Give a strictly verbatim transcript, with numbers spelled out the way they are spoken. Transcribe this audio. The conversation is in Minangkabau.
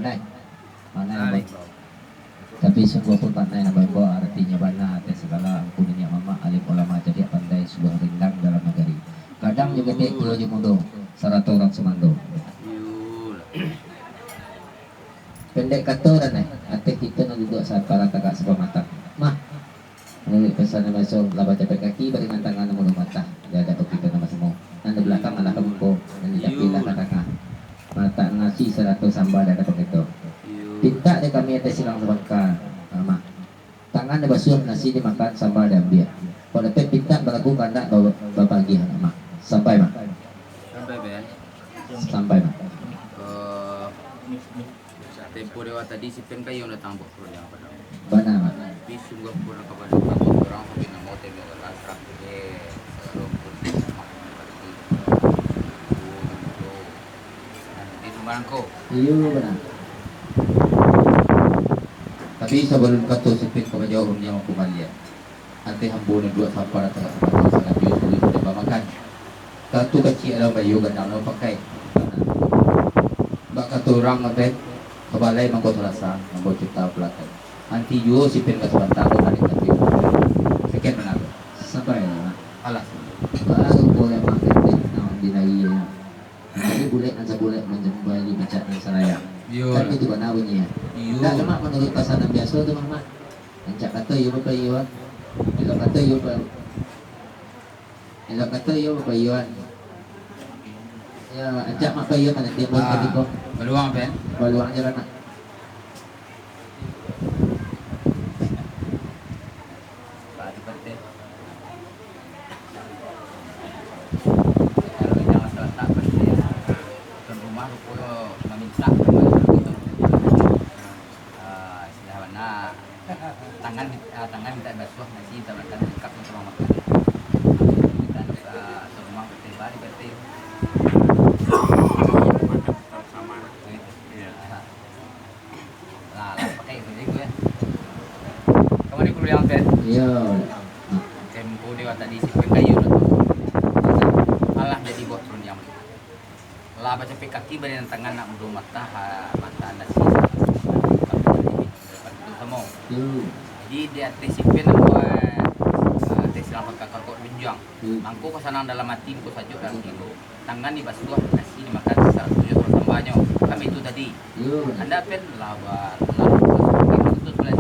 Pandai. Pandai. Tapi sungguah pun pandai nan baimbau, aratinyo bana ateh sagalo angku niniak mamak, alim ulama, cadiak pandai, sudah rindang dalam nagari. Gadang jo ketek, tuo jo mudo, sarato urang sumando. Pendek kato, Ranai, ateh kito nan duduak sapara tagak sapamatang. Mah, manuruik pasan nan biaso, lah bacapek kaki, baringan tangan, nan mudo matah, di adapan kito nan basamo. Nan di balakang alah ka muko, nan di tapi lah ka tangah. Maratak nan asi, sarato samba di adapan kito. Pintak dek kami ateh silang sabangka, Mah. Tangan dibasuah, nasi dimakan, samba diambiak. Kok dapek pintak balaku kandak ba-, bapagiah, Mak. Sampai, Mak. Sampai, Mak. Sampai, Mak. Eh, tempo dewa tadi si Pen kayo datang buat keroja pada. Bana, Mak. Tapi sungguah pun kabar orang, tapi namo tembak adalah serap, eh, rumpun. Di rumah ko. Iyo, bana. Tapi sabalun kato si Pen ka manjawab, rundiang mangko baliak. Ateh ambo nan duduak sapara tagak sabatang, sangajo suruik sadang bamakan. Kato kacik adalah bayo, gadang nan bapakai. Bak kato urang, Pen, ka balai mangko salasa, ambo cipta pulakai. Nanti juo si Pen ka sabatang, tarik kacik. Sekian bana. Sampai lah. Alas. Baru boleh makan teh, naon dinari ya. Jadi bulek nan sabulek, manjambali picak nan salayang. Iyo. Kan itu bana bunyi ya. Iyo. Ndak cuma manuruik pasan nan biaso tu, Mak. Rancak kato iyo bapaiyoan. Elok kato iyo ba-, elok kato iyo bapaiyoan. Ya, rancak Mak paiyoan nanti buat tadi ko. Baluang, Pen? Baluang jalan, Mak. Pak Adipati. Kalau inyo masalah tak pasti, tuan rumah rupo mamintak, ah, istilah bana, tangan, ah, tangan mintak basuah, nasi mintak makan, lengkap mintak makan. Mintak, ah, tuan rumah bertiba di Batu. Iya. Lah, lah, pakai itu, itu, ya. Kamu di kuliah, Pen? Iya. Tempo dewa tadi si Pen kayo lah tu. Alah jadi buah turun yang. Lah bacapek kaki, baringan tangan, nak mudo matah, ha, mata nasi. Itu samo. Hmm. Jadi di ateh si Pen buat, eh, ateh silang bangka kok lunjang. Hmm. Mangko ko sanang dalam ati, ko sajuak dalam tigo. Tangan dibasuah, nasi dimakan, sarato jo sambanyo. Kan itu tadi. Yo. Anda Pen lah ba-, lah putus, putus bulan